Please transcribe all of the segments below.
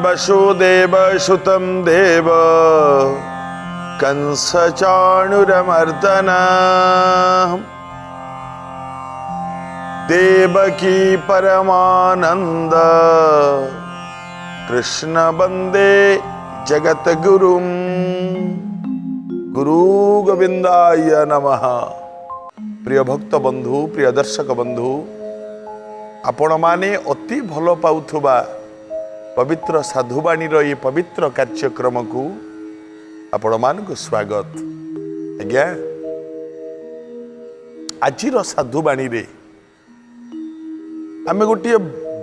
वसुदेव सुतं देव, कंसचाणूरमर्दन, देवकी परमानन्द, कृष्ण वन्दे जगद्गुरुम्। ଗୁରୁ ଗୋବିନ୍ଦାୟ ନମଃ। ପ୍ରିୟ ଭକ୍ତ ବନ୍ଧୁ, ପ୍ରିୟ ଦର୍ଶକ ବନ୍ଧୁ, ଆପଣମାନେ ଅତି ଭଲ ପାଉଥିବା ପବିତ୍ର ସାଧୁବାଣୀର ଏ ପବିତ୍ର କାର୍ଯ୍ୟକ୍ରମକୁ ଆପଣମାନଙ୍କୁ ସ୍ୱାଗତ। ଆଜ୍ଞା, ଆଜିର ସାଧୁବାଣୀରେ ଆମେ ଗୋଟିଏ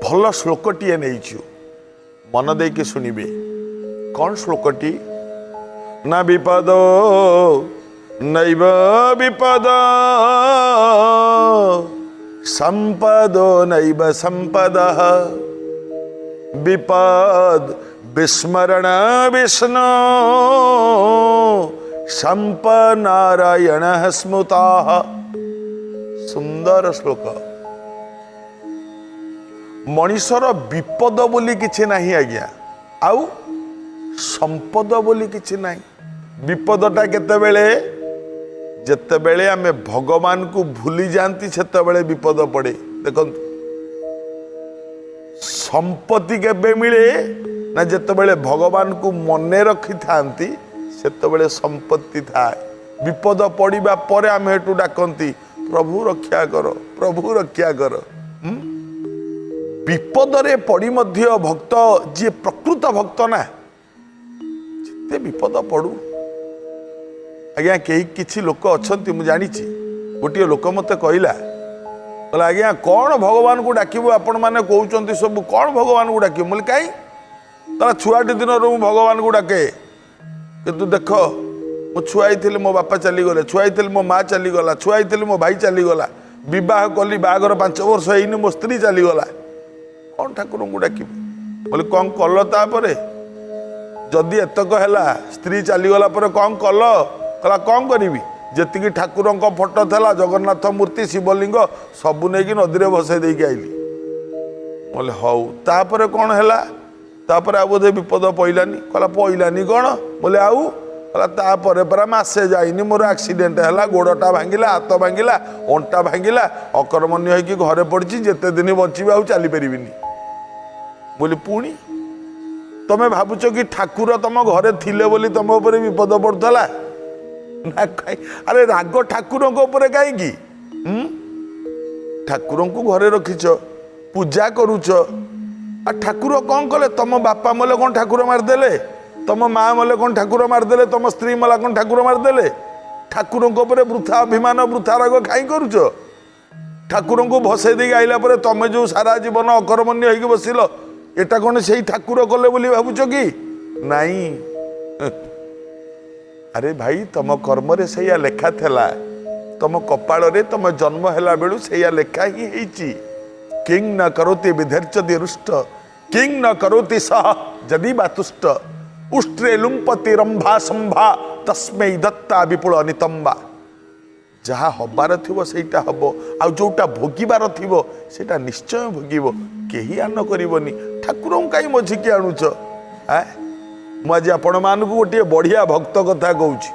ଭଲ ଶ୍ଲୋକଟିଏ ନେଇଛୁ। ମନ ଦେଇକି ଶୁଣିବେ। କ'ଣ ଶ୍ଲୋକଟି ନା, ବିପଦ ନୈବ ବିପଦ, ସମ୍ପଦୋ ନୈବ ସମ୍ପଦ, ବିପଦ ବିସ୍ମରଣ ବିଷ୍ଣୁ ସମ୍ପନ୍ନାରାୟଣ ସ୍ମୃତା। ସୁନ୍ଦର ଶ୍ଲୋକ। ମଣିଷର ବିପଦ ବୋଲି କିଛି ନାହିଁ ଆଜ୍ଞା, ଆଉ ସମ୍ପଦ ବୋଲି କିଛି ନାହିଁ। ବିପଦଟା କେତେବେଳେ? ଯେତେବେଳେ ଆମେ ଭଗବାନଙ୍କୁ ଭୁଲି ଯାଆନ୍ତି, ସେତେବେଳେ ବିପଦ ପଡ଼େ। ଦେଖନ୍ତୁ, ସମ୍ପତ୍ତି କେବେ ମିଳେ ନା, ଯେତେବେଳେ ଭଗବାନଙ୍କୁ ମନେ ରଖିଥାନ୍ତି, ସେତେବେଳେ ସମ୍ପତ୍ତି ଥାଏ। ବିପଦ ପଡ଼ିବା ପରେ ଆମେ ହେଠୁ ଡାକନ୍ତି, "ପ୍ରଭୁ ରକ୍ଷା କର, ପ୍ରଭୁ ରକ୍ଷା କର।" ହୁଁ? ବିପଦରେ ପଡ଼ି ମଧ୍ୟ ଭକ୍ତ ଯିଏ ପ୍ରକୃତ ଭକ୍ତ ନା, ଯେତେ ବିପଦ ପଡ଼ୁ ଆଜ୍ଞା, କେହି କିଛି ଲୋକ ଅଛନ୍ତି, ମୁଁ ଜାଣିଛି। ଗୋଟିଏ ଲୋକ ମୋତେ କହିଲା, କହିଲା, "ଆଜ୍ଞା, କ'ଣ ଭଗବାନଙ୍କୁ ଡାକିବୁ? ଆପଣମାନେ କହୁଛନ୍ତି ସବୁ, କ'ଣ ଭଗବାନଙ୍କୁ ଡାକିବୁ?" ମୁଁ କହିଲି, "କାହିଁ?" ତାର "ଛୁଆଟି ଦିନରୁ ମୁଁ ଭଗବାନଙ୍କୁ ଡାକେ। କିନ୍ତୁ ଦେଖ, ମୁଁ ଛୁଆ ହେଇଥିଲି ମୋ ବାପା ଚାଲିଗଲେ, ଛୁଆ ହେଇଥିଲି ମୋ ମା ଚାଲିଗଲା, ଛୁଆ ହେଇଥିଲି ମୋ ଭାଇ ଚାଲିଗଲା, ବିବାହ କଲି, ବାହାଘର 5 ବର୍ଷ ହେଇନି, ମୋ ସ୍ତ୍ରୀ ଚାଲିଗଲା। କ'ଣ ଠାକୁରଙ୍କୁ ଡାକିବି?" ବୋଲେ, "କ'ଣ କଲ ତାପରେ? ଯଦି ଏତକ ହେଲା, ସ୍ତ୍ରୀ ଚାଲିଗଲା ପରେ କ'ଣ କଲ?" କହିଲା, "କ'ଣ କରିବି? ଯେତିକି ଠାକୁରଙ୍କ ଫଟୋ ଥିଲା, ଜଗନ୍ନାଥ ମୂର୍ତ୍ତି, ଶିବଲିଙ୍ଗ, ସବୁ ନେଇକି ନଦୀରେ ଭସେଇ ଦେଇକି ଆଇଲି।" ବୋଲେ, "ହଉ, ତାପରେ କ'ଣ ହେଲା? ତାପରେ ଆଉ ବୋଧେ ବିପଦ ପଇଲାନି?" କହିଲା, "ପଇଲାନି କ'ଣ?" ବୋଲେ, "ଆଉ?" କହିଲା, "ତାପରେ ପରା ମାସେ ଯାଇନି, ମୋର ଆକ୍ସିଡେଣ୍ଟ ହେଲା, ଗୋଡ଼ଟା ଭାଙ୍ଗିଲା, ହାତ ଭାଙ୍ଗିଲା, ଅଣ୍ଟା ଭାଙ୍ଗିଲା, ଅକର୍ମଣ୍ୟ ହେଇକି ଘରେ ପଡ଼ିଛି। ଯେତେ ଦିନ ବଞ୍ଚିବି ଆଉ ଚାଲିପାରିବିନି।" ବୋଲି ପୁଣି ତମେ ଭାବୁଛ କି ଠାକୁର ତମ ଘରେ ଥିଲେ ବୋଲି ତମ ଉପରେ ବିପଦ ପଡୁଥିଲା ନା କାଇଁ? ଆରେ, ରାଗ ଠାକୁରଙ୍କ ଉପରେ କାହିଁକି? ହୁଁ ଠାକୁରଙ୍କୁ ଘରେ ରଖିଛ, ପୂଜା କରୁଛ, ଆଉ ଠାକୁର କ'ଣ କଲେ? ତମ ବାପା ମଲେ କ'ଣ ଠାକୁର ମାରିଦେଲେ? ତମ ମା ମଲେ କ'ଣ ଠାକୁର ମାରିଦେଲେ? ତମ ସ୍ତ୍ରୀ ମଲା କ'ଣ ଠାକୁର ମାରିଦେଲେ? ଠାକୁରଙ୍କ ଉପରେ ବୃଥା ଅଭିମାନ, ବୃଥା ରାଗ କାହିଁ କରୁଛ? ଠାକୁରଙ୍କୁ ଭସେଇ ଦେଇକି ଆଇଲା ପରେ ତମେ ଯୋଉ ସାରା ଜୀବନ ଅକର୍ମଣ୍ୟ ହେଇକି ବସିଲ, ଏଟା କ'ଣ ସେଇ ଠାକୁର କଲେ ବୋଲି ଭାବୁଛ କି? ନାଇଁ। ଆରେ ଭାଇ, ତମ କର୍ମରେ ସେଇଆ ଲେଖା ଥିଲା। ତମ କପାଳରେ ତମ ଜନ୍ମ ହେଲା ବେଳୁ ସେଇଆ ଲେଖା ହିଁ ହେଇଛି। କିଂ ନ କରୋତି ବିଧିର୍ଯଦି ରୁଷ୍ଟ, କିଂ ନ କରୋତି ସହ ଯଦି ବା ତୁଷ୍ଟ, ଉଷ୍ଟ୍ରେ ଲୁମ୍ପତି ରମ୍ଭା ସମ୍ଭା, ତସ୍ମୈ ଦତ୍ତା ବିପୁଳ ନିତମ୍ବା। ଯାହା ହବାର ଥିବ ସେଇଟା ହବ, ଆଉ ଯୋଉଟା ଭୋଗିବାର ଥିବ ସେଇଟା ନିଶ୍ଚୟ ଭୋଗିବ। କେହି ଆନ କରିବନି। ଠାକୁରଙ୍କୁ କାହିଁ ମଝିକି ଆଣୁଛ? ଆଁ ମୁଁ ଆଜି ଆପଣମାନଙ୍କୁ ଗୋଟିଏ ବଢ଼ିଆ ଭକ୍ତ କଥା କହୁଛି,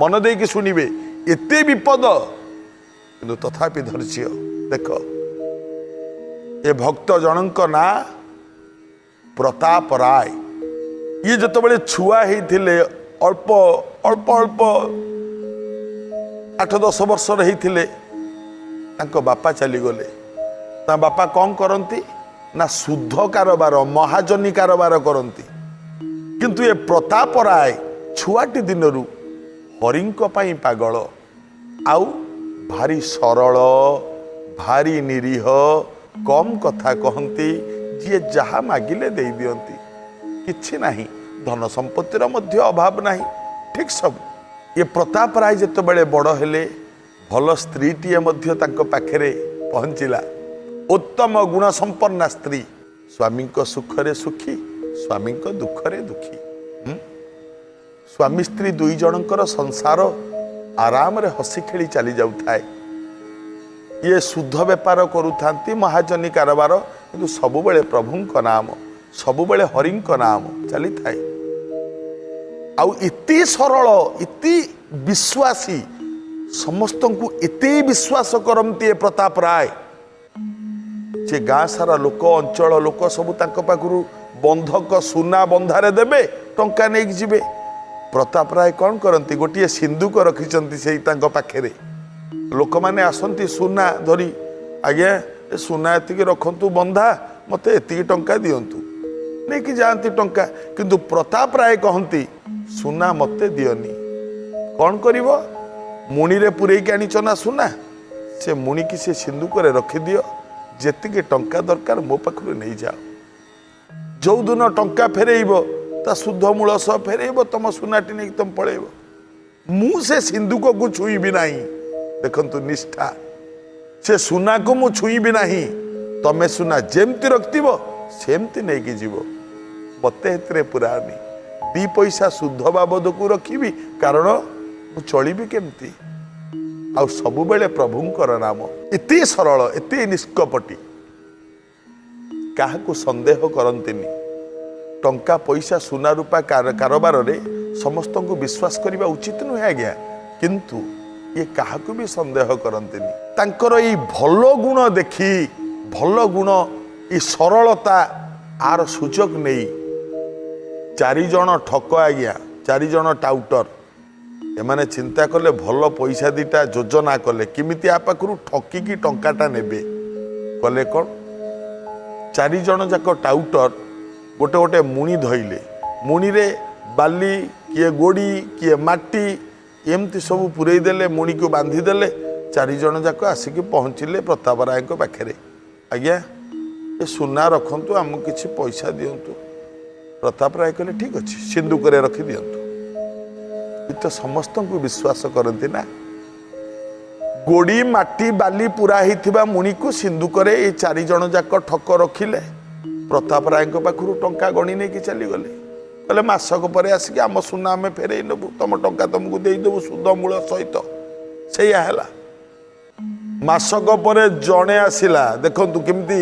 ମନ ଦେଇକି ଶୁଣିବେ। ଏତେ ବିପଦ, କିନ୍ତୁ ତଥାପି ଧୈର୍ଯ୍ୟ। ଦେଖ, ଏ ଭକ୍ତ ଜଣଙ୍କ ନାଁ ପ୍ରତାପ ରାୟ। ଇଏ ଯେତେବେଳେ ଛୁଆ ହେଇଥିଲେ, ଅଳ୍ପ ଅଳ୍ପ ଅଳ୍ପ 8-10 ବର୍ଷର ହେଇଥିଲେ, ତାଙ୍କ ବାପା ଚାଲିଗଲେ। ତା ବାପା କ'ଣ କରନ୍ତି ନା, ସୁଧ କାରବାର, ମହାଜନୀ କାରବାର କରନ୍ତି। କିନ୍ତୁ ଏ ପ୍ରତାପ ରାୟ ଛୁଆଟି ଦିନରୁ ହରିଙ୍କ ପାଇଁ ପାଗଳ, ଆଉ ଭାରି ସରଳ, ଭାରି ନିରୀହ, କମ୍ କଥା କହନ୍ତି। ଯିଏ ଯାହା ମାଗିଲେ ଦେଇଦିଅନ୍ତି। କିଛି ନାହିଁ, ଧନ ସମ୍ପତ୍ତିର ମଧ୍ୟ ଅଭାବ ନାହିଁ, ଠିକ୍ ସବୁ। ଏ ପ୍ରତାପ ରାୟ ଯେତେବେଳେ ବଡ଼ ହେଲେ, ଭଲ ସ୍ତ୍ରୀଟିଏ ମଧ୍ୟ ତାଙ୍କ ପାଖରେ ପହଞ୍ଚିଲା। ଉତ୍ତମ ଗୁଣ ସମ୍ପନ୍ନା ସ୍ତ୍ରୀ, ସ୍ୱାମୀଙ୍କ ସୁଖରେ ସୁଖୀ, ସ୍ୱାମୀଙ୍କ ଦୁଃଖରେ ଦୁଃଖୀ। ହୁଁ? ସ୍ୱାମୀ ସ୍ତ୍ରୀ ଦୁଇ ଜଣଙ୍କର ସଂସାର ଆରାମରେ ହସି ଖେଳି ଚାଲି ଯାଉଥାଏ। ଇଏ ସୁଧ ବେପାର କରୁଥାନ୍ତି, ମହାଜନୀ କାରବାର, କିନ୍ତୁ ସବୁବେଳେ ପ୍ରଭୁଙ୍କ ନାମ, ସବୁବେଳେ ହରିଙ୍କ ନାମ ଚାଲିଥାଏ। ଆଉ ଏତେ ସରଳ, ଏତେ ବିଶ୍ୱାସୀ, ସମସ୍ତଙ୍କୁ ଏତେ ବିଶ୍ୱାସ କରନ୍ତି ଏ ପ୍ରତାପ ରାୟ ଯେ ଗାଁ ସାରା ଲୋକ, ଅଞ୍ଚଳ ଲୋକ ସବୁ ତାଙ୍କ ପାଖରୁ ବନ୍ଧକ ସୁନା ବନ୍ଧାରେ ଦେବେ, ଟଙ୍କା ନେଇକି ଯିବେ। ପ୍ରତାପ ରାୟ କ'ଣ କରନ୍ତି? ଗୋଟିଏ ସିନ୍ଦୁକ ରଖିଛନ୍ତି ସେଇ ତାଙ୍କ ପାଖରେ। ଲୋକମାନେ ଆସନ୍ତି ସୁନା ଧରି, ଆଜ୍ଞା ଏ ସୁନା ଏତିକି ରଖନ୍ତୁ ବନ୍ଧା, ମୋତେ ଏତିକି ଟଙ୍କା ଦିଅନ୍ତୁ। ନେଇକି ଯାଆନ୍ତି ଟଙ୍କା। କିନ୍ତୁ ପ୍ରତାପ ରାୟ କହନ୍ତି, ସୁନା ମୋତେ ଦିଅନି। କ'ଣ କରିବ? ମୁଣିରେ ପୂରେଇକି ଆଣିଛ ନା ସୁନା, ସେ ମୁଣିକି ସେ ସିନ୍ଦୁକରେ ରଖିଦିଅ। ଯେତିକି ଟଙ୍କା ଦରକାର ମୋ ପାଖରୁ ନେଇଯାଅ। ଯୋଉଦିନ ଟଙ୍କା ଫେରେଇବ, ତା ସୁଧ ମୂଳ ସହ ଫେରେଇବ, ତମ ସୁନାଟି ନେଇକି ତମେ ପଳେଇବ। ମୁଁ ସେ ସିନ୍ଦୁକକୁ ଛୁଇଁବି ନାହିଁ। ଦେଖନ୍ତୁ ନିଷ୍ଠା। ସେ ସୁନାକୁ ମୁଁ ଛୁଇଁବି ନାହିଁ, ତମେ ସୁନା ଯେମିତି ରଖିଥିବ ସେମିତି ନେଇକି ଯିବ, ମତେ ଏଥିରେ ପୁରାନି। 2 ପଇସା ସୁଧ ବାବଦକୁ ରଖିବି, କାରଣ ମୁଁ ଚଳିବି କେମିତି? ଆଉ ସବୁବେଳେ ପ୍ରଭୁଙ୍କର ନାମ। ଏତେ ସରଳ, ଏତେ ନିଷ୍କପଟି, କାହାକୁ ସନ୍ଦେହ କରନ୍ତିନି। ଟଙ୍କା ପଇସା ସୁନା ରୂପା କାରବାରରେ ସମସ୍ତଙ୍କୁ ବିଶ୍ୱାସ କରିବା ଉଚିତ ନୁହେଁ ଆଜ୍ଞା, କିନ୍ତୁ ଇଏ କାହାକୁ ବି ସନ୍ଦେହ କରନ୍ତିନି। ତାଙ୍କର ଏଇ ଭଲ ଗୁଣ ଦେଖି, ଭଲ ଗୁଣ, ଏଇ ସରଳତା ଆର ସୁଯୋଗ ନେଇ ଚାରିଜଣ ଠକ ଆଜ୍ଞା, ଚାରିଜଣ ଟାଉଟର, ଏମାନେ ଚିନ୍ତା କଲେ, ଭଲ ପଇସା ଦିଟା ଯୋଜନା କଲେ କେମିତି ଆ ପାଖରୁ ଠକିକି ଟଙ୍କାଟା ନେବେ। କଲେ କ'ଣ? ଚାରିଜଣ ଯାକ ଟାଉଟର ଗୋଟେ ଗୋଟେ ମୁଣି ଧଇଲେ। ମୁଣିରେ ବାଲି, କିଏ ଗୋଡ଼ି, କିଏ ମାଟି, ଏମିତି ସବୁ ପୂରେଇ ଦେଲେ, ମୁଣିକୁ ବାନ୍ଧିଦେଲେ। ଚାରିଜଣ ଯାକ ଆସିକି ପହଞ୍ଚିଲେ ପ୍ରତାପ ରାୟଙ୍କ ପାଖରେ। ଆଜ୍ଞା, ଏ ସୁନା ରଖନ୍ତୁ, ଆମକୁ କିଛି ପଇସା ଦିଅନ୍ତୁ। ପ୍ରତାପ ରାୟ କହିଲେ, ଠିକ ଅଛି, ସିନ୍ଦୁକରେ ରଖିଦିଅନ୍ତୁ। ଏ ତ ସମସ୍ତଙ୍କୁ ବିଶ୍ୱାସ କରନ୍ତି ନା। ଗୋଡ଼ି, ମାଟି, ବାଲି ପୁରା ହେଇଥିବା ମୁଣିକୁ ସିନ୍ଦୁକରେ ଏଇ ଚାରିଜଣ ଯାକ ଠକ ରଖିଲେ। ପ୍ରତାପ ରାୟଙ୍କ ପାଖରୁ ଟଙ୍କା ଗଣି ନେଇକି ଚାଲିଗଲେ। କହିଲେ, ମାସକ ପରେ ଆସିକି ଆମ ସୁନା ଆମେ ଫେରେଇ ନେବୁ, ତମ ଟଙ୍କା ତମକୁ ଦେଇଦେବୁ ସୁଧ ମୂଳ ସହିତ। ସେଇଆ ହେଲା। ମାସକ ପରେ ଜଣେ ଆସିଲା। ଦେଖନ୍ତୁ କେମିତି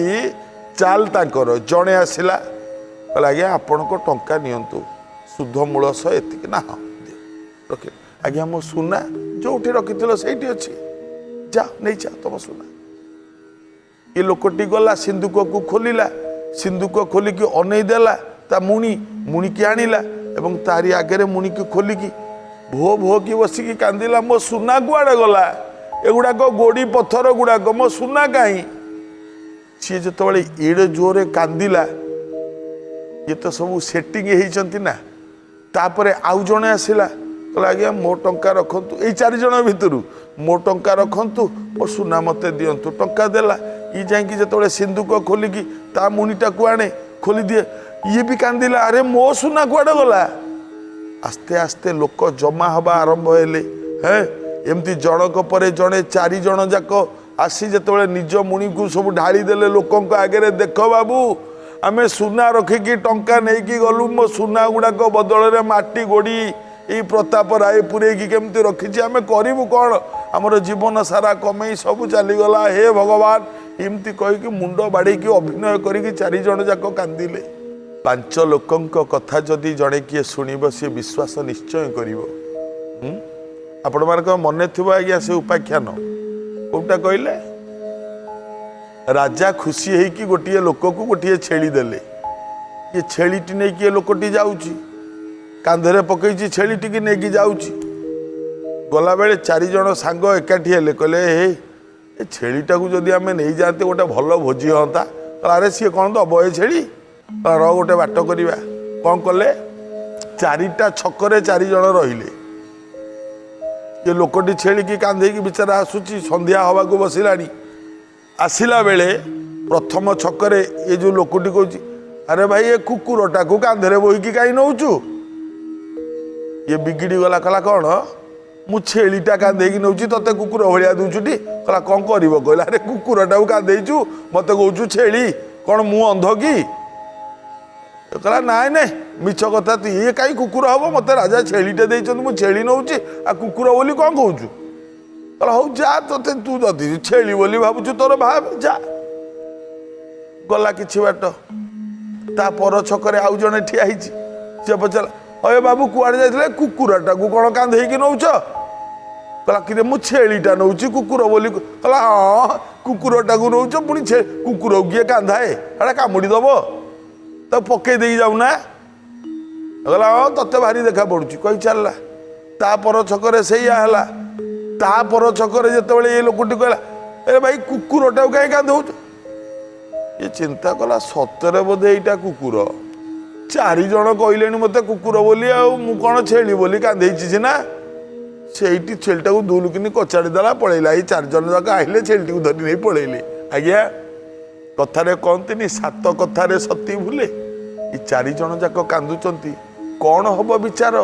ଚାଲ ତାଙ୍କର। ଜଣେ ଆସିଲା, କହିଲା, ଆଜ୍ଞା ଆପଣଙ୍କ ଟଙ୍କା ନିଅନ୍ତୁ, ସୁଧ ମୂଳ ସହ ଏତିକି ନା? ହଁ, ଦିଅ। ରଖିଲେ। ଆଜ୍ଞା, ମୋ ସୁନା ଯୋଉଠି ରଖିଥିଲ ସେଇଠି ଅଛି, ଯା ନେଇଯା ତମ ସୁନା। ଏ ଲୋକଟି ଗଲା, ସିନ୍ଦୁକକୁ ଖୋଲିଲା। ସିନ୍ଦୁକ ଖୋଲିକି ଅନେଇ ଦେଲା ତା ମୁଣି, ମୁଣିକି ଆଣିଲା ଏବଂ ତାରି ଆଗରେ ମୁଣିକି ଖୋଲିକି ଭୋ ଭୋକି ବସିକି କାନ୍ଦିଲା, ମୋ ସୁନା କୁଆଡ଼େ ଗଲା? ଏଗୁଡ଼ାକ ଗୋଡ଼ି ପଥର ଗୁଡ଼ାକ, ମୋ ସୁନା କାହିଁ? ସିଏ ଯେତେବେଳେ ଏଡ଼େ ଜୋରରେ କାନ୍ଦିଲା, ଇଏ ତ ସବୁ ସେଟିଂ ହେଇଛନ୍ତି ନା। ତାପରେ ଆଉ ଜଣେ ଆସିଲା, କହିଲା, ଆଜ୍ଞା ମୋ ଟଙ୍କା ରଖନ୍ତୁ। ଏଇ ଚାରିଜଣ ଭିତରୁ ମୋ ଟଙ୍କା ରଖନ୍ତୁ, ମୋ ସୁନା ମୋତେ ଦିଅନ୍ତୁ। ଟଙ୍କା ଦେଲା। ଇଏ ଯାଇକି ଯେତେବେଳେ ସିନ୍ଦୁକ ଖୋଲିକି ତା ମୁଣିଟାକୁ ଆଣେ, ଖୋଲିଦିଏ, ଇଏ ବି କାନ୍ଦିଲା, ଆରେ ମୋ ସୁନା କୁଆଡ଼େ ଗଲା? ଆସ୍ତେ ଆସ୍ତେ ଲୋକ ଜମା ହେବା ଆରମ୍ଭ ହେଲେ। ହେଁ, ଏମିତି ଜଣକ ପରେ ଜଣେ ଚାରି ଜଣ ଯାକ ଆସି ଯେତେବେଳେ ନିଜ ମୁଣିକୁ ସବୁ ଢାଳି ଦେଲେ ଲୋକଙ୍କ ଆଗରେ, ଦେଖ ବାବୁ, ଆମେ ସୁନା ରଖିକି ଟଙ୍କା ନେଇକି ଗଲୁ, ମୋ ସୁନା ଗୁଡ଼ାକ ବଦଳରେ ମାଟି ଗୋଡ଼ି ଏଇ ପ୍ରତାପ ରାୟ ପୂରେଇକି କେମିତି ରଖିଛି, ଆମେ କରିବୁ କ'ଣ? ଆମର ଜୀବନ ସାରା କମେଇ ସବୁ ଚାଲିଗଲା, ହେ ଭଗବାନ। ଏମିତି କହିକି ମୁଣ୍ଡ ବାଡ଼େଇକି ଅଭିନୟ କରିକି ଚାରିଜଣ ଯାକ କାନ୍ଦିଲେ। ପାଞ୍ଚ ଲୋକଙ୍କ କଥା ଯଦି ଜଣେ କିଏ ଶୁଣିବ, ସିଏ ବିଶ୍ୱାସ ନିଶ୍ଚୟ କରିବ। ହୁଁ? ଆପଣମାନଙ୍କ ମନେ ଥିବ ଆଜ୍ଞା ସେ ଉପାଖ୍ୟାନ କୋଉଟା କହିଲେ? ରାଜା ଖୁସି ହେଇକି ଗୋଟିଏ ଲୋକକୁ ଗୋଟିଏ ଛେଳି ଦେଲେ। ଇଏ ଛେଳିଟି ନେଇକି ଏ ଲୋକଟି ଯାଉଛି, କାନ୍ଧରେ ପକେଇଛି ଛେଳିଟିକି ନେଇକି ଯାଉଛି। ଗଲାବେଳେ ଚାରିଜଣ ସାଙ୍ଗ ଏକାଠି ହେଲେ, କହିଲେ, ହେ, ଏ ଛେଳିଟାକୁ ଯଦି ଆମେ ନେଇଯାଆନ୍ତେ, ଗୋଟେ ଭଲ ଭୋଜି ହୁଅନ୍ତା। କହିଲା, ଆରେ ସିଏ କ'ଣ ଦବ ଏ ଛେଳି? କହିଲା, ର, ଗୋଟେ ବାଟ କରିବା। କ'ଣ କଲେ? ଚାରିଟା ଛକରେ ଚାରିଜଣ ରହିଲେ। ଏ ଲୋକଟି ଛେଳିକି କାନ୍ଧେଇକି ବିଚାରା ଆସୁଛି, ସନ୍ଧ୍ୟା ହବାକୁ ବସିଲାଣି। ଆସିଲା ବେଳେ ପ୍ରଥମ ଛକରେ ଏ ଯୋଉ ଲୋକଟି କହୁଛି, ଆରେ ଭାଇ, ଏ କୁକୁରଟାକୁ କାନ୍ଧରେ ବୋହିକି କାହିଁ ନଉଛୁ? ଇଏ ବିଗିଡ଼ି ଗଲା, କହିଲା, କ'ଣ? ମୁଁ ଛେଳିଟା କାନ୍ଧେଇକି ନଉଛି, ତତେ କୁକୁର ଭଳିଆ ଦଉଛୁଟି? କହିଲା, କ'ଣ କରିବ? କହିଲା, ଆରେ କୁକୁରଟାକୁ କାନ୍ଧେଇଛୁ, ମତେ କହୁଛୁ ଛେଳି, କ'ଣ ମୁଁ ଅନ୍ଧ କି? କହିଲା, ନାଇଁ ନାଇଁ, ମିଛ କଥା ତୁ, ଇଏ କାହିଁ କୁକୁର ହବ? ମତେ ରାଜା ଛେଳିଟା ଦେଇଛନ୍ତି, ମୁଁ ଛେଳି ନଉଛି, ଆଉ କୁକୁର ବୋଲି କ'ଣ କହୁଛୁ? କହିଲା, ହଉ ଯା, ତୋତେ ତୁ ଯଦି ଛେଳି ବୋଲି ଭାବୁଛୁ ତୋର ଭାବ, ଯା। ଗଲା କିଛି ବାଟ। ତା ପର ଛକରେ ଆଉ ଜଣେ ଠିଆ ହେଇଛି। ସେ ପଚାରିଲା, ଅଏ ବାବୁ, କୁଆଡ଼େ ଯାଇଥିଲେ? କୁକୁରଟାକୁ କ'ଣ କାନ୍ଧେଇକି ନଉଛ? କହିଲା, କିରେ, ମୁଁ ଛେଳିଟା ନଉଛି, କୁକୁର ବୋଲି କହିଲା। ହଁ, କୁକୁରଟାକୁ ନଉଛ ପୁଣି କୁକୁରକୁ କିଏ କାନ୍ଧାଏ? ଏଟା କାମୁଡ଼ି ଦବ, ତାକୁ ପକେଇ ଦେଇକି ଯାଉନା। କହିଲା, ହଁ, ତତେ ଭାରି ଦେଖା ପଡୁଛି, କହି ଚାଲିଲା। ତା ପର ଛକରେ ସେଇଆ ହେଲା। ତା ପର ଛକରେ ଯେତେବେଳେ ଏ ଲୋକଟି କହିଲା, ଏ ଭାଇ, କୁକୁରଟାକୁ କାହିଁ କାନ୍ଧଉଛ? ଇଏ ଚିନ୍ତା କଲା, ସତରେ ବୋଧେ ଏଇଟା କୁକୁର। ଚାରି ଜଣ କହିଲେଣି ମୋତେ କୁକୁର ବୋଲି, ଆଉ ମୁଁ କ'ଣ ଛେଳି ବୋଲି କାନ୍ଧେଇଛି ସିନା। ସେଇଠି ଛେଳିଟାକୁ ଦୁଲୁକିନି କଚାଡ଼ି ଦେଲା, ପଳେଇଲା। ଏଇ ଚାରି ଜଣ ଯାକ ଆସିଲେ, ଛେଳିଟିକୁ ଧରି ନେଇ ପଳେଇଲେ। ଆଜ୍ଞା, କଥାରେ କହନ୍ତିନି, ସାତ କଥାରେ ସତୀ ଭୁଲେ। ଏ ଚାରି ଜଣ ଯାକ କାନ୍ଦୁଛନ୍ତି, କ'ଣ ହବ ବିଚାର?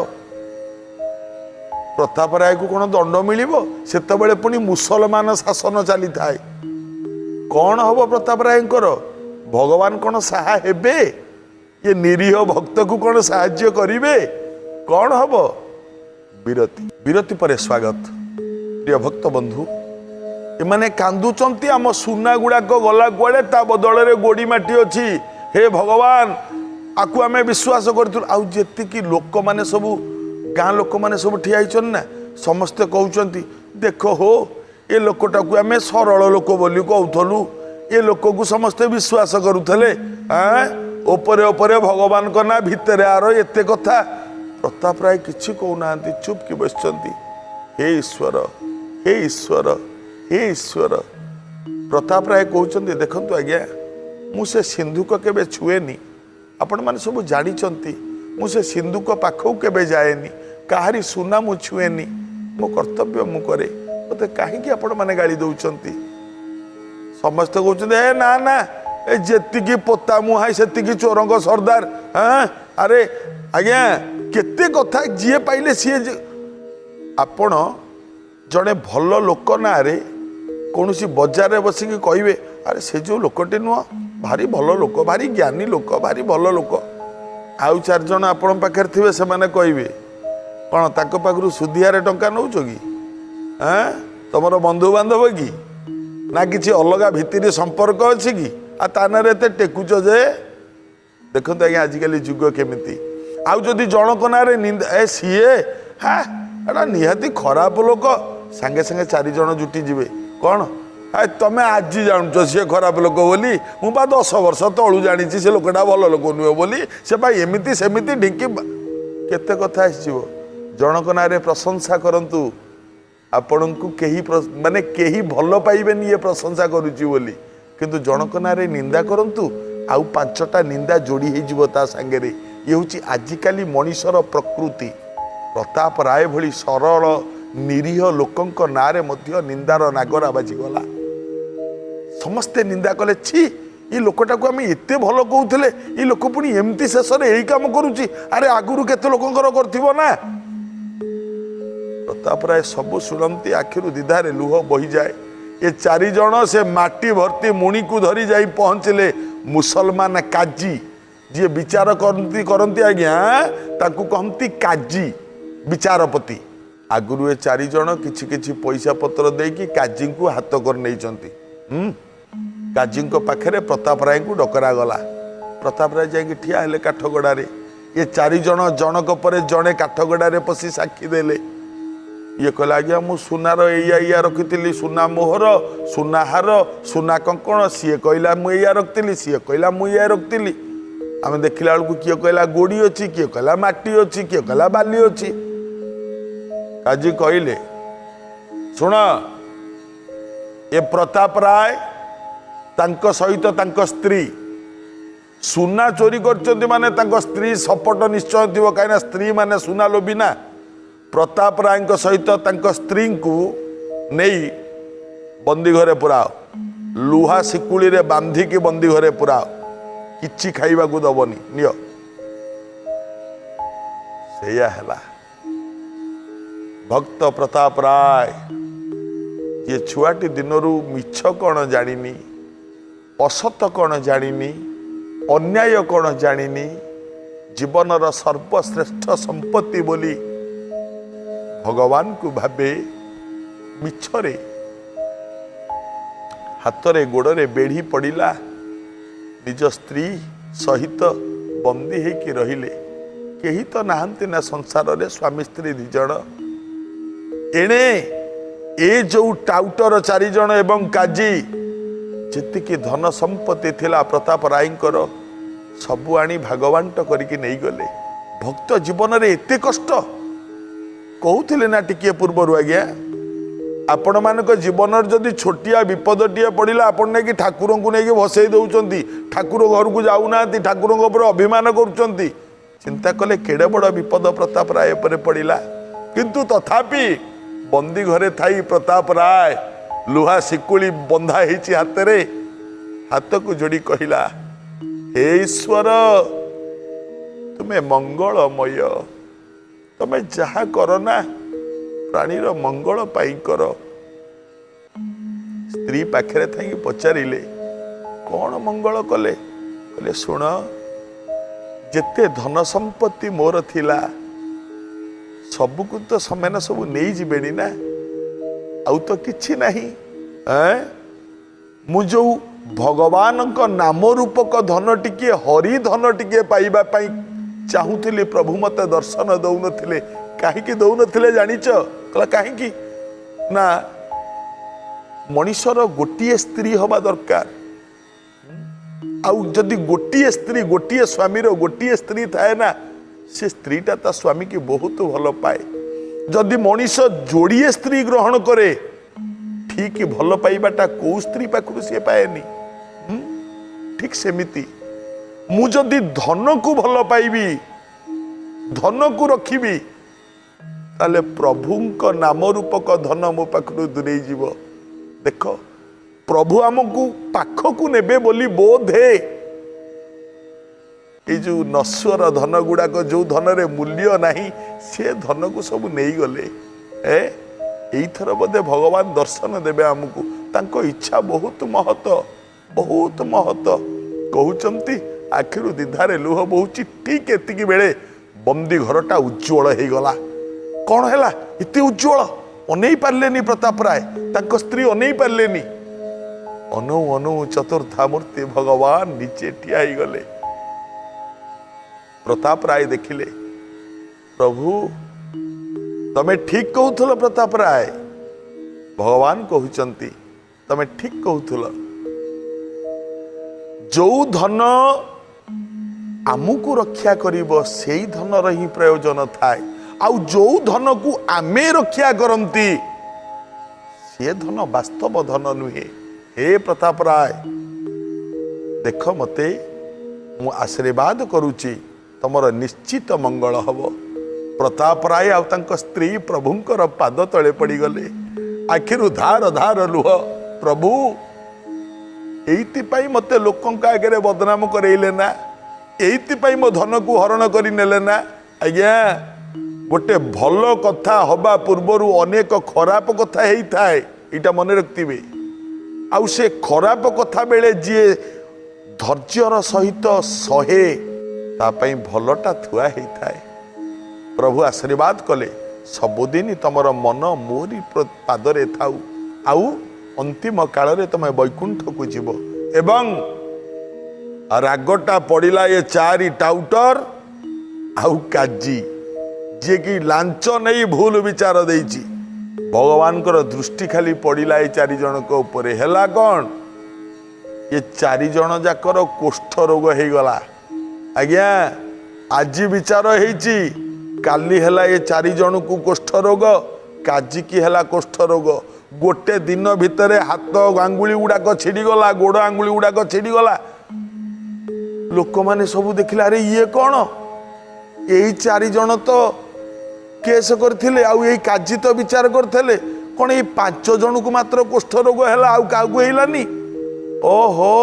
ପ୍ରତାପ ରାୟକୁ କ'ଣ ଦଣ୍ଡ ମିଳିବ? ସେତେବେଳେ ପୁଣି ମୁସଲମାନ ଶାସନ ଚାଲିଥାଏ। କ'ଣ ହବ ପ୍ରତାପ ରାୟଙ୍କର? ଭଗବାନ କ'ଣ ସାହା ହେବେ? ଏ ନିରୀହ ଭକ୍ତକୁ କ'ଣ ସାହାଯ୍ୟ କରିବେ? କ'ଣ ହବ? ବିରତି। ବିରତି ପରେ ସ୍ୱାଗତ। ପ୍ରିୟ ଭକ୍ତ ବନ୍ଧୁ, ଏମାନେ କାନ୍ଦୁଛନ୍ତି, ଆମ ସୁନା ଗୁଡାକ ଗଲା କୁଆଡ଼େ, ତା ବଦଳରେ ଗୋଡ଼ି ମାଟି ଅଛି। ହେ ଭଗବାନ, ଆକୁ ଆମେ ବିଶ୍ୱାସ କରିଥିଲୁ। ଆଉ ଯେତିକି ଲୋକମାନେ ସବୁ, ଗାଁ ଲୋକମାନେ ସବୁ ଠିଆ ହେଇଛନ୍ତି ନା, ସମସ୍ତେ କହୁଛନ୍ତି, ଦେଖ ହୋ, ଏ ଲୋକଟାକୁ ଆମେ ସରଳ ଲୋକ ବୋଲି କହୁଥିଲୁ, ଏ ଲୋକକୁ ସମସ୍ତେ ବିଶ୍ୱାସ କରୁଥିଲେ। ଆଁ ଉପରେ ଉପରେ ଭଗବାନଙ୍କ ନାଁ, ଭିତରେ ଆର ଏତେ କଥା। ପ୍ରତାପ ରାୟ କିଛି କହୁନାହାନ୍ତି, ଚୁପ୍ କି ବସିଛନ୍ତି। ହେ ଈଶ୍ୱର, ହେ ଈଶ୍ୱର, ହେ ଈଶ୍ୱର। ପ୍ରତାପ ରାୟ କହୁଛନ୍ତି, ଦେଖନ୍ତୁ ଆଜ୍ଞା, ମୁଁ ସେ ସିନ୍ଧୁକ କେବେ ଛୁଏନି। ଆପଣମାନେ ସବୁ ଜାଣିଛନ୍ତି, ମୁଁ ସେ ସିନ୍ଧୁକ ପାଖକୁ କେବେ ଯାଏନି। କାହାରି ସୁନା ମୁଁ ଛୁଏନି। ମୋ କର୍ତ୍ତବ୍ୟ ମୁଁ କରେ। ମୋତେ କାହିଁକି ଆପଣମାନେ ଗାଳି ଦେଉଛନ୍ତି? ସମସ୍ତେ କହୁଛନ୍ତି, ଏ ନା ନା, ଏ ଯେତିକି ପୋତା ମୁହାଁ ସେତିକି ଚୋରଙ୍କ ସର୍ଦ୍ଦାର। ହଁ, ଆରେ ଆଜ୍ଞା, କେତେ କଥା ଯିଏ ପାଇଲେ ସିଏ ଆପଣ ଜଣେ ଭଲ ଲୋକ ନାଁରେ କୌଣସି ବଜାରରେ ବସିକି କହିବେ, ଆରେ, ସେ ଯେଉଁ ଲୋକଟି ନୁହଁ, ଭାରି ଭଲ ଲୋକ, ଭାରି ଜ୍ଞାନୀ ଲୋକ, ଭାରି ଭଲ ଲୋକ। ଆଉ ଚାରିଜଣ ଆପଣଙ୍କ ପାଖରେ ଥିବେ, ସେମାନେ କହିବେ, କ'ଣ ତାଙ୍କ ପାଖରୁ ସୁଧିଆରେ ଟଙ୍କା ନେଉଛ କି? ଆଁ ତମର ବନ୍ଧୁବାନ୍ଧବ କି ନା କିଛି ଅଲଗା ଭିତିରି ସମ୍ପର୍କ ଅଛି କି? ଆଉ ତା ନାଁରେ ଏତେ ଟେକୁଛ ଯେ? ଦେଖନ୍ତୁ ଆଜ୍ଞା, ଆଜିକାଲି ଯୁଗ କେମିତି। ଆଉ ଯଦି ଜଣଙ୍କ ନାଁରେ ନିନ୍ଦା, ଏ ସିଏ ହା, ଏଟା ନିହାତି ଖରାପ ଲୋକ, ସାଙ୍ଗେ ସାଙ୍ଗେ ଚାରି ଜଣ ଜୁଟି ଯିବେ। କ'ଣ ଆ, ତମେ ଆଜି ଜାଣୁଛ ସିଏ ଖରାପ ଲୋକ ବୋଲି? ମୁଁ ବା 10 ବର୍ଷ ତଳୁ ଜାଣିଛି ସେ ଲୋକଟା ଭଲ ଲୋକ ନୁହେଁ ବୋଲି। ସେ ବା ଏମିତି ସେମିତି ଢିଙ୍କି, କେତେ କଥା ଆସିଯିବ। ଜଣଙ୍କ ନାଁରେ ପ୍ରଶଂସା କରନ୍ତୁ, ଆପଣଙ୍କୁ କେହି ମାନେ କେହି ଭଲ ପାଇବେନି ଇଏ ପ୍ରଶଂସା କରୁଛି ବୋଲି। କିନ୍ତୁ ଜଣଙ୍କ ନାଁରେ ନିନ୍ଦା କରନ୍ତୁ, ଆଉ ପାଞ୍ଚଟା ନିନ୍ଦା ଯୋଡ଼ି ହେଇଯିବ ତା ସାଙ୍ଗରେ। ଇଏ ହେଉଛି ଆଜିକାଲି ମଣିଷର ପ୍ରକୃତି। ପ୍ରତାପ ରାୟ ଭଳି ସରଳ ନିରୀହ ଲୋକଙ୍କ ନାଁରେ ମଧ୍ୟ ନିନ୍ଦାର ନାଗରା ବାଜିଗଲା। ସମସ୍ତେ ନିନ୍ଦା କଲେ, ଛି, ଏ ଲୋକଟାକୁ ଆମେ ଏତେ ଭଲ କହୁଥିଲେ, ଏ ଲୋକ ପୁଣି ଏମିତି ଶେଷରେ ଏଇ କାମ କରୁଛି। ଆରେ, ଆଗରୁ କେତେ ଲୋକଙ୍କର କରିଥିବ ନା। ପ୍ରତାପ ରାୟ ସବୁ ଶୁଣନ୍ତି, ଆଖିରୁ ଦ୍ୱିଧାରେ ଲୁହ ବହିଯାଏ। ଏ ଚାରିଜଣ ସେ ମାଟି ଭର୍ତ୍ତି ମୁଣିକୁ ଧରି ଯାଇ ପହଞ୍ଚିଲେ ମୁସଲମାନ କାଜି, ଯିଏ ବିଚାର କରନ୍ତି କରନ୍ତି ଆଜ୍ଞା, ତାଙ୍କୁ କହନ୍ତି କାଜି, ବିଚାରପତି। ଆଗରୁ ଏ ଚାରିଜଣ କିଛି କିଛି ପଇସା ପତ୍ର ଦେଇକି କାଜିଙ୍କୁ ହାତ କରି ନେଇଛନ୍ତି। କାଜିଙ୍କ ପାଖରେ ପ୍ରତାପ ରାୟଙ୍କୁ ଡକରା ଗଲା। ପ୍ରତାପ ରାୟ ଯାଇକି ଠିଆ ହେଲେ କାଠଗଡ଼ାରେ। ଏ ଚାରିଜଣ ଜଣକ ପରେ ଜଣେ କାଠଗଡ଼ାରେ ପଶି ସାକ୍ଷୀ ଦେଲେ। ଇଏ କହିଲା, ଆଜ୍ଞା, ମୁଁ ସୁନାର ଏଇଆ ଏଇଆ ରଖିଥିଲି, ସୁନା ମୋହର, ସୁନା ହାର, ସୁନା କଙ୍କଣ। ସିଏ କହିଲା, ମୁଁ ଏଇଆ ରଖିଥିଲି। ସିଏ କହିଲା, ମୁଁ ଏଇଆ ରଖିଥିଲି। ଆମେ ଦେଖିଲା ବେଳକୁ କିଏ କହିଲା ଗୋଡ଼ି ଅଛି, କିଏ କହିଲା ମାଟି ଅଛି, କିଏ କହିଲା ବାଲି ଅଛି। କାଜି କହିଲେ, ଶୁଣ, ଏ ପ୍ରତାପ ରାୟ, ତାଙ୍କ ସହିତ ତାଙ୍କ ସ୍ତ୍ରୀ ସୁନା ଚୋରି କରିଛନ୍ତି, ମାନେ ତାଙ୍କ ସ୍ତ୍ରୀ ସପଟ ନିଶ୍ଚୟ ଥିବ, କାହିଁକିନା ସ୍ତ୍ରୀ ମାନେ ସୁନା ଲୋଭୀ ନା। ପ୍ରତାପ ରାୟଙ୍କ ସହିତ ତାଙ୍କ ସ୍ତ୍ରୀଙ୍କୁ ନେଇ ବନ୍ଦୀ ଘରେ ପୁରାଅ। ଲୁହା ଶିକୁଳିରେ ବାନ୍ଧିକି ବନ୍ଦୀ ଘରେ ପୁରାଅ। କିଛି ଖାଇବାକୁ ଦବନି, ନିଅ। ସେଇଆ ହେଲା। ଭକ୍ତ ପ୍ରତାପ ରାୟ, ଯିଏ ଛୁଆଟି ଦିନରୁ ମିଛ କ'ଣ ଜାଣିନି, ଅସତ କ'ଣ ଜାଣିନି, ଅନ୍ୟାୟ କ'ଣ ଜାଣିନି, ଜୀବନର ସର୍ବଶ୍ରେଷ୍ଠ ସମ୍ପତ୍ତି ବୋଲି ଭଗବାନଙ୍କୁ ଭାବେ, ମିଛରେ ହାତରେ ଗୋଡ଼ରେ ବେଢ଼ି ପଡ଼ିଲା, ନିଜ ସ୍ତ୍ରୀ ସହିତ ବନ୍ଦୀ ହେଇକି ରହିଲେ। କେହି ତ ନାହାନ୍ତି ନା ସଂସାରରେ, ସ୍ୱାମୀ ସ୍ତ୍ରୀ ଦି ଜଣ। ଏଣେ ଏ ଯୋଉ ଟାଉଟର ଚାରିଜଣ ଏବଂ କାଜୀ, ଯେତିକି ଧନ ସମ୍ପତ୍ତି ଥିଲା ପ୍ରତାପ ରାୟଙ୍କର, ସବୁ ଆଣି ଭାଗବାଣ୍ଟ କରିକି ନେଇଗଲେ। ଭକ୍ତ ଜୀବନରେ ଏତେ କଷ୍ଟ କହୁଥିଲେ ନା ଟିକିଏ ପୂର୍ବରୁ ଆଜ୍ଞା, ଆପଣମାନଙ୍କ ଜୀବନରେ ଯଦି ଛୋଟିଆ ବିପଦଟିଏ ପଡ଼ିଲା, ଆପଣ ନେଇକି ଠାକୁରଙ୍କୁ ନେଇକି ଭସେଇ ଦେଉଛନ୍ତି, ଠାକୁର ଘରକୁ ଯାଉନାହାନ୍ତି, ଠାକୁରଙ୍କ ଉପରେ ଅଭିମାନ କରୁଛନ୍ତି। ଚିନ୍ତା କଲେ କେଡ଼େ ବଡ଼ ବିପଦ ପ୍ରତାପ ରାୟ ଉପରେ ପଡ଼ିଲା। କିନ୍ତୁ ତଥାପି ବନ୍ଦୀ ଘରେ ଥାଇ ପ୍ରତାପ ରାୟ, ଲୁହା ଶିକୁଳି ବନ୍ଧା ହେଇଛି ହାତରେ, ହାତକୁ ଯୋଡ଼ି କହିଲା, ହେ ଈଶ୍ୱର, ତୁମେ ମଙ୍ଗଳମୟ, ତମେ ଯାହା କର ନା ପ୍ରାଣୀର ମଙ୍ଗଳ ପାଇଁ କର। ସ୍ତ୍ରୀ ପାଖରେ ଥାଇକି ପଚାରିଲେ, କଣ ମଙ୍ଗଳ କଲେ? କହିଲେ, ଶୁଣ, ଯେତେ ଧନ ସମ୍ପତ୍ତି ମୋର ଥିଲା, ସବୁକୁ ତ ସେମାନେ ସବୁ ନେଇଯିବେଣି ନା, ଆଉ ତ କିଛି ନାହିଁ। ଏଁ? ମୁଁ ଯୋଉ ଭଗବାନଙ୍କ ନାମ ରୂପକ ଧନ ଟିକିଏ, ହରି ଧନ ଟିକିଏ ପାଇବା ପାଇଁ ଚାହୁଁଥିଲି, ପ୍ରଭୁ ମତେ ଦର୍ଶନ ଦଉନଥିଲେ। କାହିଁକି ଦଉନଥିଲେ ଜାଣିଛ? କହିଲା, କାହିଁକି ନା, ମଣିଷର ଗୋଟିଏ ସ୍ତ୍ରୀ ହବା ଦରକାର। ଆଉ ଯଦି ଗୋଟିଏ ସ୍ତ୍ରୀ, ଗୋଟିଏ ସ୍ୱାମୀର ଗୋଟିଏ ସ୍ତ୍ରୀ ଥାଏ ନା, ସେ ସ୍ତ୍ରୀଟା ତା ସ୍ୱାମୀକି ବହୁତ ଭଲ ପାଏ। ଯଦି ମଣିଷ ଯୋଡ଼ିଏ ସ୍ତ୍ରୀ ଗ୍ରହଣ କରେ, ଠିକ ଭଲ ପାଇବାଟା କୋଉ ସ୍ତ୍ରୀ ପାଖରୁ ସିଏ ପାଏନି। ଠିକ ସେମିତି ମୁଁ ଯଦି ଧନକୁ ଭଲ ପାଇବି, ଧନକୁ ରଖିବି, ତାହେଲେ ପ୍ରଭୁଙ୍କ ନାମ ରୂପକ ଧନ ମୋ ପାଖରୁ ଦୂରେଇ ଯିବ। ଦେଖ, ପ୍ରଭୁ ଆମକୁ ପାଖକୁ ନେବେ ବୋଲି ବୋଧେ ଏଇ ଯୋଉ ନଶ୍ୱର ଧନ ଗୁଡାକ, ଯୋଉ ଧନରେ ମୂଲ୍ୟ ନାହିଁ, ସେ ଧନକୁ ସବୁ ନେଇଗଲେ। ଏଇଥର ବୋଧେ ଭଗବାନ ଦର୍ଶନ ଦେବେ ଆମକୁ। ତାଙ୍କ ଇଚ୍ଛା ବହୁତ ମହତ, ବହୁତ ମହତ କହୁଛନ୍ତି। ଆଖିରୁ ଦ୍ୱିଧାରେ ଲୁହ ବହୁଛି। ଠିକ ଏତିକି ବେଳେ ବନ୍ଦୀ ଘରଟା ଉଜ୍ଜଳ ହେଇଗଲା। କଣ ହେଲା ଏତେ ଉଜ୍ଜଳ? ଅନେଇ ପାରିଲେନି ପ୍ରତାପ ରାୟ, ତାଙ୍କ ସ୍ତ୍ରୀ ଅନେଇ ପାରିଲେନି। ଅନଉ ଅନଉ ଚତୁର୍ଦ୍ଧା ମୂର୍ତ୍ତି ଭଗବାନ ନିଜେ ଠିଆ ହେଇଗଲେ। ପ୍ରତାପ ରାୟ ଦେଖିଲେ, ପ୍ରଭୁ, ତମେ ଠିକ କହୁଥିଲ। ପ୍ରତାପ ରାୟ, ଭଗବାନ କହୁଛନ୍ତି, ତମେ ଠିକ କହୁଥିଲ। ଯୋଉ ଧନ ଆମକୁ ରକ୍ଷା କରିବ, ସେଇ ଧନର ହିଁ ପ୍ରୟୋଜନ ଥାଏ। ଆଉ ଯୋଉ ଧନକୁ ଆମେ ରକ୍ଷା କରନ୍ତି, ସେ ଧନ ବାସ୍ତବ ଧନ ନୁହେଁ। ହେ ପ୍ରତାପ ରାୟ, ଦେଖ ମତେ, ମୁଁ ଆଶୀର୍ବାଦ କରୁଛି, ତମର ନିଶ୍ଚିତ ମଙ୍ଗଳ ହବ। ପ୍ରତାପ ରାୟ ଆଉ ତାଙ୍କ ସ୍ତ୍ରୀ ପ୍ରଭୁଙ୍କର ପାଦ ତଳେ ପଡ଼ିଗଲେ। ଆଖିରୁ ଧାର ଧାର ଲୁହ। ପ୍ରଭୁ, ଏଇଥିପାଇଁ ମତେ ଲୋକଙ୍କ ଆଗରେ ବଦନାମ କରେଇଲେ ନା? ଏଇଥିପାଇଁ ମୋ ଧନକୁ ହରଣ କରି ନେଲେ ନା? ଆଜ୍ଞା, ଗୋଟେ ଭଲ କଥା ହବା ପୂର୍ବରୁ ଅନେକ ଖରାପ କଥା ହେଇଥାଏ, ଏଇଟା ମନେ ରଖିଥିବେ। ଆଉ ସେ ଖରାପ କଥା ବେଳେ ଯିଏ ଧୈର୍ଯ୍ୟର ସହିତ ସହେ, ତା ପାଇଁ ଭଲଟା ଥୁଆ ହେଇଥାଏ। ପ୍ରଭୁ ଆଶୀର୍ବାଦ କଲେ, ସବୁଦିନ ତମର ମନ ମୋରି ପାଦରେ ଥାଉ, ଆଉ ଅନ୍ତିମ କାଳରେ ତମେ ବୈକୁଣ୍ଠକୁ ଯିବ। ଏବଂ ରାଗଟା ପଡ଼ିଲା ଏ ଚାରି ଟାଉଟର ଆଉ କାଜି, ଯିଏକି ଲାଞ୍ଚ ନେଇ ଭୁଲ ବିଚାର ଦେଇଛି। ଭଗବାନଙ୍କର ଦୃଷ୍ଟି ଖାଲି ପଡ଼ିଲା ଏ ଚାରି ଜଣଙ୍କ ଉପରେ। ହେଲା କ'ଣ? ଏ ଚାରି ଜଣ ଯାକର କୋଷ୍ଠ ରୋଗ ହେଇଗଲା। ଆଜ୍ଞା, ଆଜି ବିଚାର ହେଇଛି, କାଲି ହେଲା ଏ ଚାରି ଜଣକୁ କୋଷ୍ଠ ରୋଗ। କାଜିକି ହେଲା କୋଷ୍ଠ ରୋଗ। ଗୋଟେ ଦିନ ଭିତରେ ହାତ ଆଙ୍ଗୁଳି ଗୁଡାକ ଛିଡ଼ିଗଲା, ଗୋଡ଼ ଆଙ୍ଗୁଳି ଗୁଡାକ ଛିଡ଼ିଗଲା। ଲୋକମାନେ ସବୁ ଦେଖିଲେ, ଆରେ ଇଏ କ'ଣ? ଏଇ ଚାରି ଜଣ ତ କେସ୍ କରିଥିଲେ, ଆଉ ଏଇ କାଜି ତ ବିଚାର କରିଥିଲେ। କ'ଣ ଏଇ ପାଞ୍ଚ ଜଣକୁ ମାତ୍ର କୋଷ୍ଠ ରୋଗ ହେଲା, ଆଉ କାହାକୁ ହେଇଲାନି? ଓହୋ,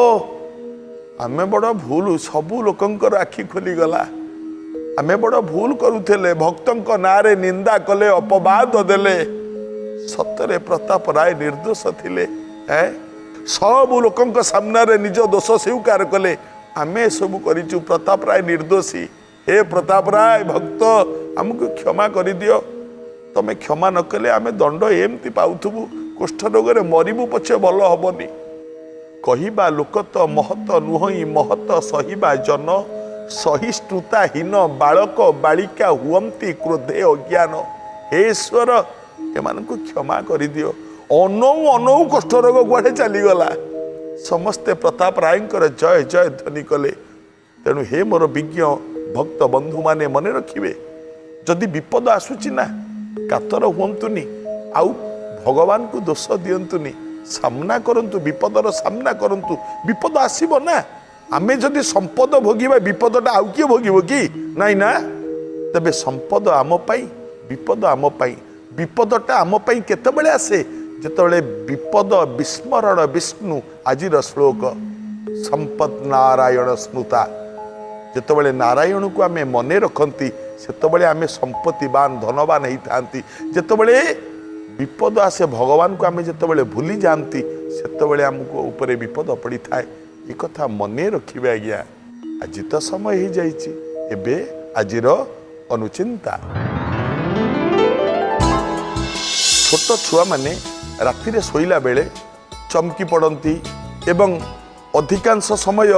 ଆମେ ବଡ଼ ଭୁଲ। ସବୁ ଲୋକଙ୍କର ଆଖି ଖୋଲିଗଲା। ଆମେ ବଡ଼ ଭୁଲ କରୁଥିଲେ, ଭକ୍ତଙ୍କ ନାଁରେ ନିନ୍ଦା କଲେ, ଅପବାଦ ଦେଲେ। ସତରେ ପ୍ରତାପ ରାୟ ନିର୍ଦ୍ଦୋଷ ଥିଲେ। ସବୁ ଲୋକଙ୍କ ସାମ୍ନାରେ ନିଜ ଦୋଷ ସ୍ୱୀକାର କଲେ, ଆମେ ଏସବୁ କରିଛୁ, ପ୍ରତାପ ରାୟ ନିର୍ଦ୍ଦୋଷୀ। ହେ ପ୍ରତାପ ରାୟ ଭକ୍ତ, ଆମକୁ କ୍ଷମା କରିଦିଅ। ତମେ କ୍ଷମା ନ କଲେ ଆମେ ଦଣ୍ଡ ଏମିତି ପାଉଥିବୁ, କୁଷ୍ଠ ରୋଗରେ ମରିବୁ ପଛେ ଭଲ ହବନି। କହିବା ଲୋକ ତ ମହତ ନୁହଁଇ, ମହତ ସହିବା ଜନ। ସହିଷ୍ଣୁତାହୀନ ବାଳକ ବାଳିକା ହୁଅନ୍ତି କ୍ରୋଧେ ଅଜ୍ଞାନ। ହେ ଈଶ୍ୱର, ଏମାନଙ୍କୁ କ୍ଷମା କରିଦିଅ। ଅନଉ ଅନଉ କୁଷ୍ଠରୋଗ କୁଆଡ଼େ ଚାଲିଗଲା। ସମସ୍ତେ ପ୍ରତାପ ରାୟଙ୍କର ଜୟ ଜୟ ଧ୍ୱନି କଲେ। ତେଣୁ ହେ ମୋର ବିଜ୍ଞ ଭକ୍ତ ବନ୍ଧୁମାନେ, ମନେ ରଖିବେ, ଯଦି ବିପଦ ଆସୁଛି ନା, କାତର ହୁଅନ୍ତୁନି ଆଉ ଭଗବାନଙ୍କୁ ଦୋଷ ଦିଅନ୍ତୁନି। ସାମ୍ନା କରନ୍ତୁ, ବିପଦର ସାମ୍ନା କରନ୍ତୁ। ବିପଦ ଆସିବ ନା, ଆମେ ଯଦି ସମ୍ପଦ ଭୋଗିବା, ବିପଦଟା ଆଉ କିଏ ଭୋଗିବ କି? ନାଇଁ ନା। ତେବେ ସମ୍ପଦ ଆମ ପାଇଁ, ବିପଦ ଆମ ପାଇଁ। ବିପଦଟା ଆମ ପାଇଁ କେତେବେଳେ ଆସେ? ଯେତେବେଳେ ବିପଦ ବିସ୍ମରଣ ବିଷ୍ଣୁ। ଆଜିର ଶ୍ଲୋକ ସମ୍ପଦ ନାରାୟଣ ସ୍ମୃତା। ଯେତେବେଳେ ନାରାୟଣକୁ ଆମେ ମନେ ରଖନ୍ତି, ସେତେବେଳେ ଆମେ ସମ୍ପତ୍ତିବାନ, ଧନବାନ ହେଇଥାନ୍ତି। ଯେତେବେଳେ ବିପଦ ଆସେ, ଭଗବାନଙ୍କୁ ଆମେ ଯେତେବେଳେ ଭୁଲି ଯାଆନ୍ତି, ସେତେବେଳେ ଆମକୁ ଉପରେ ବିପଦ ପଡ଼ିଥାଏ। ଏ କଥା ମନେ ରଖିବେ ଆଜ୍ଞା। ଆଜି ତ ସମୟ ହେଇଯାଇଛି। ଏବେ ଆଜିର ଅନୁଚିନ୍ତା। ଛୋଟ ଛୁଆମାନେ ରାତିରେ ଶୋଇଲା ବେଳେ ଚମକି ପଡ଼ନ୍ତି ଏବଂ ଅଧିକାଂଶ ସମୟ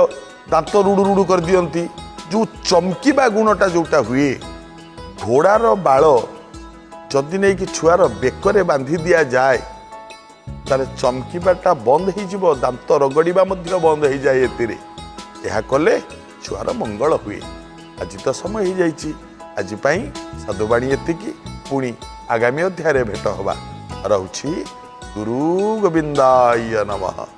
ଦାନ୍ତ ରୁଡ଼ୁ ରୁଡ଼ୁ କରିଦିଅନ୍ତି। ଯେଉଁ ଚମକିବା ଗୁଣଟା ଯେଉଁଟା ହୁଏ, ଘୋଡ଼ାର ବାଳ ଯଦି ନେଇକି ଛୁଆର ବେକରେ ବାନ୍ଧି ଦିଆଯାଏ, ତାହେଲେ ଚମକିବାଟା ବନ୍ଦ ହେଇଯିବ, ଦାନ୍ତ ରଗଡ଼ିବା ମଧ୍ୟ ବନ୍ଦ ହେଇଯାଏ ଏଥିରେ। ଏହା କଲେ ଛୁଆର ମଙ୍ଗଳ ହୁଏ। ଆଜି ତ ସମୟ ହେଇଯାଇଛି। ଆଜି ପାଇଁ ସାଧୁବାଣୀ ଏତିକି। ପୁଣି ଆଗାମୀ ଅଧ୍ୟାୟରେ ଭେଟ ହେବା। ରହୁଛି। ଗୁରୁ ଗୋବିନ୍ଦାୟ ନମଃ।